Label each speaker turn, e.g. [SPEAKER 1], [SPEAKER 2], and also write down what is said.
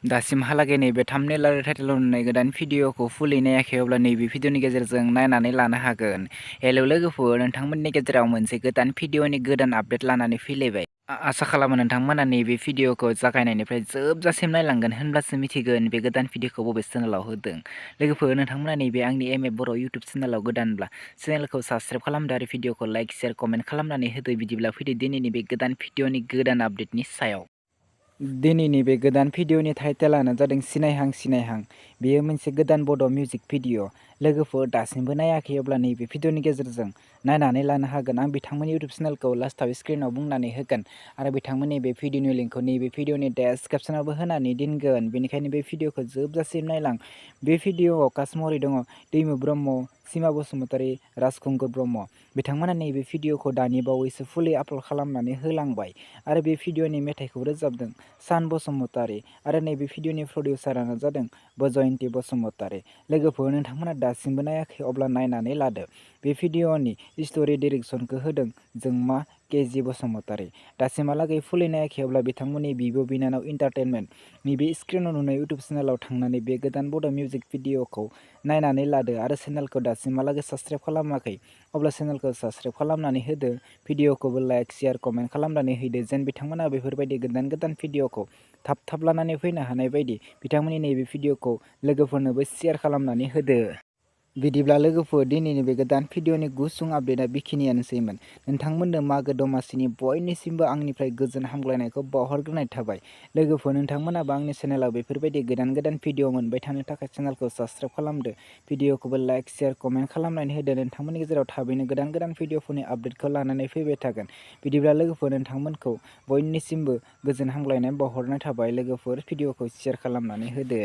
[SPEAKER 1] दासिमहालागै नैबे थाम्बनेल आरो टाइटेलाव नुनाय गोदान भिडिअखौ फुलि नायाखै अब्ला नैबे भिडिअनि गेजेरजों नायनानै लानो हागोन। हेलौ लोगोफोर, नोंथांमोननि गेजेराव मोनसे गोदान भिडिअनि गोदान आपडेट लानानै फैलायबाय। आसा खालामो नोंथांमोना नैबे भिडिअखौ जागायनायनिफ्राय जोबजासिम नायलांगोन, होनब्लासो मिथिगोन बे गोदान भिडिअखौ बबे चेनेलाव होदों। लोगोफोर, नोंथांमोना नैबे आंनि बर' इउटुब चेनेलाव गोदानब्ला चेनेलखौ साबस्क्राइब खालामदो आरो भिडिअखौ लाइक शेयार कमेन्ट खालामनानै होदो। बिदिब्ला फैदो दिनैनि बे गोदान भिडिअनि गोदान आपडेटनि सायाव। दिनैनि बे गोदान भिडिअनि टाइटेलानो जादों सिनायहां सिनायहां। बेयो मोनसे गोदान बड' मिउजिक भिडिअ। लोगोफोर, दासिमबो नायाखै अब्ला नैबे भिडिअनि गेजेरजों नायनानै लानो हागोन। आं बिथांमोननि इउटुब चेनेलखौ लास्टआव स्क्रिनाव बुंनानै होगोन आरो बिथांमोननि बे भिडिअनि लिंकखौ नैबे भिडिअनि डेसक्रिपसनावबो होनानै दोनगोन। बेनिखायनो बे भिडिअखौ जोबजासिम नायलां। बे भिडिअआव कास्ट महरै दङ दैमु ब्रह्म, सिमा बसुमतारी, राजखुंगुर ब्रह्म। बिथांमोना नैबे भिडिअखौ दानि बावैसो फुलि आपल'ड खालामनानै होलांबाय आरो बे भिडिअनि मेथाइखौ रोजाबदों सान बसुमतारी आरो नैबे भिडिअनि प्रडिउसारानो जादों बजयन्ती बसुमतारी। लोगोफोर, नोंथांमोना दासिमबो नायाखै अब्ला नायनानै लादो। बे भिडिअनि स्ट'रि डिरेक्सनखौ होदों जोंमा केजि बसुमतारी। दासिमहालागै फुलि नायाखै अब्ला बिथांमोननि बिब' बिनानाव इन्टारटेनमेन्ट नैबे स्क्रिनाव नुनाय इउटुब चेनेलाव थांनानै बे गोदान बड' मिउजिक भिडिअखौ नायनानै लादो आरो चेनेलखौ दासिमहालागै साबस्क्राइब खालामाखै अब्ला चेनेलखौ साबस्क्राइब खालामनानै होदो। भिडिअखौबो लाइक शेयार कमेन्ट खालामनानै होदो, जेन बिथांमोना बेफोरबायदि गोदान गोदान भिडिअखौ थाब थाब लानानै फैनो हानाय बायदि बिथांमोननि नैबे भिडिअखौ लोगोफोरनोबो शेयार खालामनानै होदो। बिदिब्ला लोगोफोर, दिनैनि बे गोदान भिडिअनि गुसुं आपडेटआ बेखिनियानोसैमोन। नोंथांमोननो मागो दमासिनि बयनिसिमबो आंनिफ्राय गोजोन हामग्लायनायखौ बावहरग्रोनाय थाबाय। लोगोफोर, नोंथांमोनाबो आंनि चेनेलाव बेफोरबायदि गोदान गोदान भिडिअ मोनबाय थानो थाखाय चेनेलखौ साबस्क्राइब खालामदो। भिडिअखौबो लाइक शेयार कमेन्ट खालामनानै होदो। नोंथांमोननि गेजेराव थाबैनो गोदान गोदान भिडिअफोरनि आपडेटखौ लानानै फैबाय थागोन। बिदिब्ला लोगोफोर, नोंथांमोनखौ बयनिसिमबो गोजोन हामग्लायनाय बावहरनाय थाबाय। लोगोफोर, भिडिअखौ शेयार खालामनानै होदो।